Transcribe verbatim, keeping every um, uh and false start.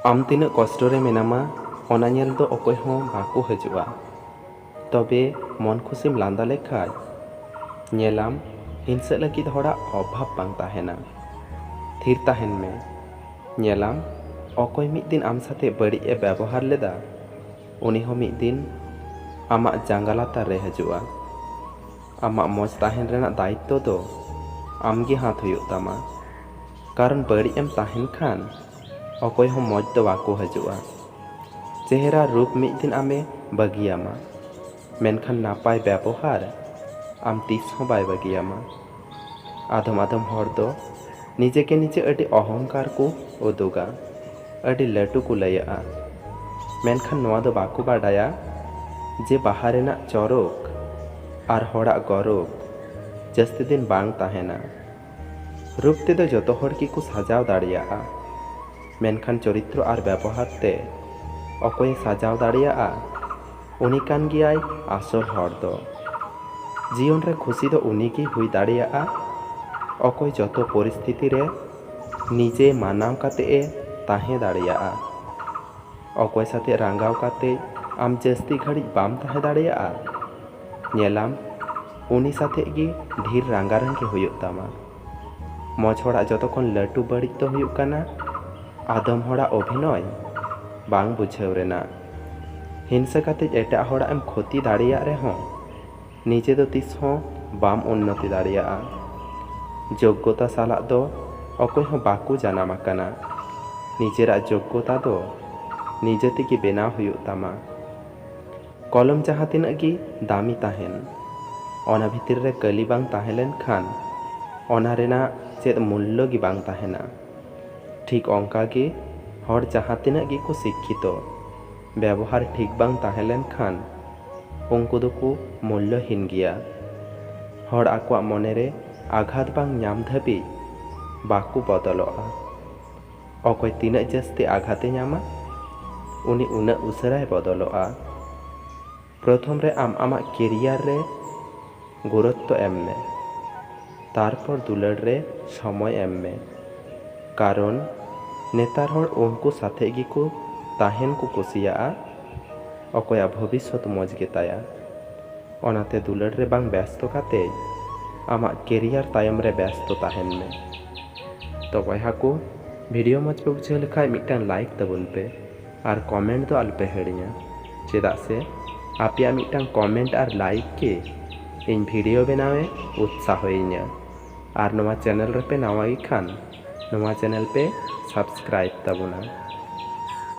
ᱟᱢ ᱛᱤᱱᱟᱹᱜ ᱠᱚᱥᱴᱚ ᱨᱮ ᱢᱮᱱᱟᱢᱟ, ᱚᱱᱟ ᱧᱮᱞ ᱫᱚ ᱚᱠᱚᱭ ᱦᱚᱸ ᱵᱟᱠᱚ ᱦᱤᱡᱩᱜᱼᱟ᱾ ᱛᱚᱵᱮ ᱢᱚᱱ ᱠᱷᱩᱥᱤᱢ ᱞᱟᱸᱫᱟ ᱞᱮᱠᱷᱟᱡ, ᱧᱮᱞᱟᱢ ᱦᱤᱝᱥᱟᱹᱜ ᱞᱟᱹᱜᱤᱫ ᱦᱚᱲᱟᱜ ᱚᱵᱷᱟᱵᱽ ᱵᱟᱝ ᱛᱟᱦᱮᱱᱟ᱾ ᱛᱷᱤᱨ ᱛᱟᱦᱮᱱ ᱢᱮ, ᱧᱮᱞᱟᱢ ᱚᱠᱚᱭ ᱢᱤᱫ ᱫᱤᱱ ᱟᱢ ᱥᱟᱛᱮ ᱵᱟᱹᱲᱤᱡ ᱮ ᱵᱮᱵᱚᱦᱟᱨ ᱞᱮᱫᱟ, ᱩᱱᱤ ᱦᱚᱸ ᱢᱤᱫ ᱫᱤᱱ ᱟᱢᱟᱜ ᱡᱟᱸᱜᱟ ᱞᱟᱛᱟᱨ ᱨᱮ ᱦᱤᱡᱩᱜᱼᱟ᱾ ᱟᱢᱟᱜ ᱢᱚᱡᱽ ᱛᱟᱦᱮᱱ ᱨᱮᱱᱟᱜ ᱫᱟᱭᱤᱛᱛᱚ ᱫᱚ ᱟᱢ ᱜᱮ ᱦᱟᱛ ᱦᱩᱭᱩᱜ ᱛᱟᱢᱟ, ᱠᱟᱨᱚᱱ ᱵᱟᱹᱲᱤᱡ ᱮᱢ ᱛᱟᱦᱮᱱ ᱠᱷᱟᱱ ᱚᱠᱚᱭ ᱦᱚᱸ ᱢᱚᱡᱽ ᱫᱚ ᱵᱟᱠᱚ ᱦᱤᱡᱩᱜᱼᱟ᱾ ᱪᱮᱦᱨᱟ ᱨᱩᱯ ᱢᱤᱫ ᱫᱤᱱ ᱟᱢᱮ ᱵᱟᱹᱜᱤᱭᱟᱢᱟ, ᱢᱮᱱᱠᱷᱟᱱ ᱱᱟᱯᱟᱭ ᱵᱮᱵᱚᱦᱟᱨ ᱟᱢ ᱛᱤᱥ ᱦᱚᱸ ᱵᱟᱭ ᱵᱟᱹᱜᱤᱭᱟᱢᱟ᱾ ᱟᱫᱚᱢ ᱟᱫᱚᱢ ᱦᱚᱲ ᱫᱚ ᱱᱤᱡᱮ ᱜᱮ ᱱᱤᱡᱮ ᱟᱹᱰᱤ ᱚᱦᱚᱝᱠᱟᱨ ᱠᱚ ᱩᱫᱩᱜᱟ, ᱟᱹᱰᱤ ᱞᱟᱹᱴᱩ ᱠᱚ ᱞᱟᱹᱭᱟᱹᱜᱼᱟ, ᱢᱮᱱᱠᱷᱟᱱ ᱱᱚᱣᱟ ᱫᱚ ᱵᱟᱠᱚ ᱵᱟᱰᱟᱭᱟ ᱡᱮ ᱵᱟᱦᱟ ᱨᱮᱱᱟᱜ ᱪᱚᱨᱚᱠ ᱟᱨ ᱦᱚᱲᱟᱜ ᱜᱚᱨᱚᱵ ᱡᱟᱹᱥᱛᱤ ᱫᱤᱱ ᱵᱟᱝ ᱛᱟᱦᱮᱱᱟ᱾ ᱨᱩᱯ ᱛᱮᱫᱚ ᱡᱚᱛᱚ ᱦᱚᱲ ᱜᱮᱠᱚ ᱥᱟᱡᱟᱣ ᱫᱟᱲᱮᱭᱟᱜᱼᱟ, ᱢᱮᱱᱠᱷᱟᱱ ᱪᱚᱨᱤᱛᱨᱚ ᱟᱨ ᱵᱮᱵᱚᱦᱟᱨ ᱛᱮ ᱚᱠᱚᱭᱮ ᱥᱟᱡᱟᱣ ᱫᱟᱲᱮᱭᱟᱜᱼᱟ, ᱩᱱᱤ ᱠᱟᱱ ᱜᱮᱭᱟᱭ ᱟᱥᱚᱞ ᱦᱚᱲ ᱫᱚ᱾ ᱡᱤᱭᱚᱱ ᱨᱮ ᱠᱷᱩᱥᱤ ᱫᱚ ᱩᱱᱤ ᱜᱮ ᱦᱩᱭ ᱫᱟᱲᱮᱭᱟᱜᱼᱟ, ᱚᱠᱚᱭ ᱡᱚᱛᱚ ᱯᱚᱨᱤᱥᱛᱷᱤᱛᱤ ᱨᱮ ᱱᱤᱡᱮ ᱢᱟᱱᱟᱣ ᱠᱟᱛᱮ ᱮ ᱛᱟᱦᱮᱸ ᱫᱟᱲᱮᱭᱟᱜᱼᱟ᱾ ᱚᱠᱚᱭ ᱥᱟᱛᱮ ᱨᱟᱸᱜᱟᱣ ᱠᱟᱛᱮ ᱟᱢ ᱡᱟᱹᱥᱛᱤ ᱜᱷᱟᱹᱲᱤᱡ ᱵᱟᱢ ᱛᱟᱦᱮᱸ ᱫᱟᱲᱮᱭᱟᱜᱼᱟ, ᱧᱮᱞᱟᱢ ᱩᱱᱤ ᱥᱟᱛᱮ ᱜᱮ ᱰᱷᱮᱨ ᱨᱟᱸᱜᱟᱨᱟᱸᱜᱤ ᱦᱩᱭᱩᱜ ᱛᱟᱢᱟ᱾ ᱢᱚᱡᱽ ᱦᱚᱲᱟᱜ ᱡᱚᱛᱚ ᱠᱷᱚᱱ ᱞᱟᱹᱴᱩ ᱵᱟᱹᱲᱤᱡ ᱫᱚ ᱦᱩᱭᱩᱜ ᱠᱟᱱᱟ ᱟᱫᱚᱢ ᱦᱚᱲᱟᱜ ᱚᱵᱷᱤᱱᱚᱭ ᱵᱟᱝ ᱵᱩᱡᱷᱟᱹᱣ ᱨᱮᱱᱟᱜ᱾ ᱦᱤᱝᱥᱟᱹ ᱠᱟᱛᱮ ᱮᱴᱟᱜ ᱦᱚᱲᱟᱜ ᱮᱢ ᱠᱷᱚᱛᱤ ᱫᱟᱲᱮᱭᱟᱜ ᱨᱮᱦᱚᱸ, ᱱᱤᱡᱮ ᱫᱚ ᱛᱤᱥ ᱦᱚᱸ ᱵᱟᱢ ᱩᱱᱱᱚᱛᱤ ᱫᱟᱲᱮᱭᱟᱜᱼᱟ᱾ ᱡᱳᱜᱽᱜᱚᱛᱟ ᱥᱟᱞᱟᱜ ᱫᱚ ᱚᱠᱚᱭ ᱦᱚᱸ ᱵᱟᱠᱚ ᱡᱟᱱᱟᱢ ᱟᱠᱟᱱᱟ᱾ ᱱᱤᱡᱮᱨᱟᱜ ᱡᱳᱜᱽᱜᱚᱛᱟ ᱫᱚ ᱱᱤᱡᱮ ᱛᱮᱜᱮ ᱵᱮᱱᱟᱣ ᱦᱩᱭᱩᱜ ᱛᱟᱢᱟ᱾ ᱠᱚᱞᱚᱢ ᱡᱟᱦᱟᱸ ᱛᱤᱱᱟᱹᱜ ᱜᱮ ᱫᱟᱢᱤ ᱛᱟᱦᱮᱱ, ᱚᱱᱟ ᱵᱷᱤᱛᱤᱨ ᱨᱮ ᱠᱟᱹᱞᱤ ᱵᱟᱝ ᱛᱟᱦᱮᱸ ᱞᱮᱱ ᱠᱷᱟᱱ, ᱚᱱᱟ ᱨᱮᱱᱟᱜ ᱪᱮᱫ ᱢᱩᱞᱞᱚ ᱜᱮ ᱵᱟᱝ ᱛᱟᱦᱮᱱᱟ᱾ ᱴᱷᱤᱠ ᱚᱱᱠᱟ ᱜᱮ, ᱦᱚᱲ ᱡᱟᱦᱟᱸ ᱛᱤᱱᱟᱹᱜ ᱜᱮᱠᱚ ᱥᱤᱠᱠᱷᱤᱛᱚ, ᱵᱮᱵᱚᱦᱟᱨ ᱴᱷᱤᱠ ᱵᱟᱝ ᱛᱟᱦᱮᱸ ᱞᱮᱱ ᱠᱷᱟᱱ, ᱩᱱᱠᱩ ᱫᱚᱠᱚ ᱢᱩᱞᱞᱚᱦᱤᱱ ᱜᱮᱭᱟ᱾ ᱦᱚᱲ ᱟᱠᱚᱣᱟᱜ ᱢᱚᱱᱮ ᱨᱮ ᱟᱜᱷᱟᱛ ᱵᱟᱝ ᱧᱟᱢ ᱫᱷᱟᱹᱵᱤᱡ ᱵᱟᱠᱚ ᱵᱚᱫᱚᱞᱚᱜᱼᱟ᱾ ᱚᱠᱚᱭ ᱛᱤᱱᱟᱹᱜ ᱡᱟᱹᱥᱛᱤ ᱟᱜᱷᱟᱛᱮ ᱧᱟᱢᱟ, ᱩᱱᱤ ᱩᱱᱟᱹᱜ ᱩᱥᱟᱹᱨᱟᱭ ᱵᱚᱫᱚᱞᱚᱜᱼᱟ᱾ ᱯᱨᱚᱛᱷᱚᱢ ᱨᱮ ᱟᱢ ᱟᱢᱟᱜ ᱠᱮᱨᱤᱭᱟᱨ ᱨᱮ ᱜᱩᱨᱩᱛᱛᱚ ᱮᱢ ᱢᱮ, ᱛᱟᱨᱯᱚᱨ ᱫᱩᱞᱟᱹᱲ ᱨᱮ ᱥᱚᱢᱚᱭ ᱮᱢ ᱢᱮ, ᱠᱟᱨᱚᱱ ᱱᱮᱛᱟᱨ ᱦᱚᱲ ᱩᱱᱠᱩ ᱥᱟᱛᱮᱜ ᱜᱮᱠᱚ ᱛᱟᱦᱮᱱ ᱠᱚ ᱠᱩᱥᱤᱭᱟᱜᱼᱟ, ᱚᱠᱚᱭᱟᱜ ᱵᱷᱚᱵᱤᱥᱥᱚᱛ ᱢᱚᱡᱽ ᱜᱮᱛᱟᱭᱟ᱾ ᱚᱱᱟᱛᱮ ᱫᱩᱞᱟᱹᱲ ᱨᱮ ᱵᱟᱝ ᱵᱮᱥᱛᱚ ᱠᱟᱛᱮ ᱟᱢᱟᱜ ᱠᱮᱨᱤᱭᱟᱨ ᱛᱟᱭᱚᱢ ᱨᱮ ᱵᱮᱥᱛᱚ ᱛᱟᱦᱮᱱ ᱢᱮ᱾ ᱛᱚ ᱵᱚᱭᱦᱟ ᱠᱚ, ᱵᱷᱤᱰᱤᱭᱳ ᱢᱚᱡᱽ ᱯᱮ ᱵᱩᱡᱷᱟᱹᱣ ᱞᱮᱠᱷᱟᱡ ᱢᱤᱫᱴᱟᱝ ᱞᱟᱭᱤᱠ ᱛᱟᱵᱚᱱ ᱯᱮ ᱟᱨ ᱠᱚᱢᱮᱱᱴ ᱫᱚ ᱟᱞᱚᱯᱮ ᱦᱤᱲᱤᱧᱟ, ᱪᱮᱫᱟᱜ ᱥᱮ ᱟᱯᱮᱭᱟᱜ ᱢᱤᱫᱴᱟᱝ ᱠᱚᱢᱮᱱᱴ ᱟᱨ ᱞᱟᱭᱤᱠ ᱜᱮ ᱤᱧ ᱵᱷᱤᱰᱤᱭᱳ ᱵᱮᱱᱟᱣᱮ ᱩᱛᱥᱟᱦᱚᱭᱤᱧᱟ᱾ ᱟᱨ ᱱᱚᱣᱟ ᱪᱮᱱᱮᱞ ᱨᱮᱯᱮ ᱱᱟᱣᱟ ᱜᱮ ᱠᱷᱟᱱ ᱱᱚᱣᱟ ᱪᱮᱱᱮᱞ ᱯᱮ ᱥᱟᱵᱥᱠᱨᱟᱭᱤᱵ ᱛᱟᱵᱚᱱᱟ᱾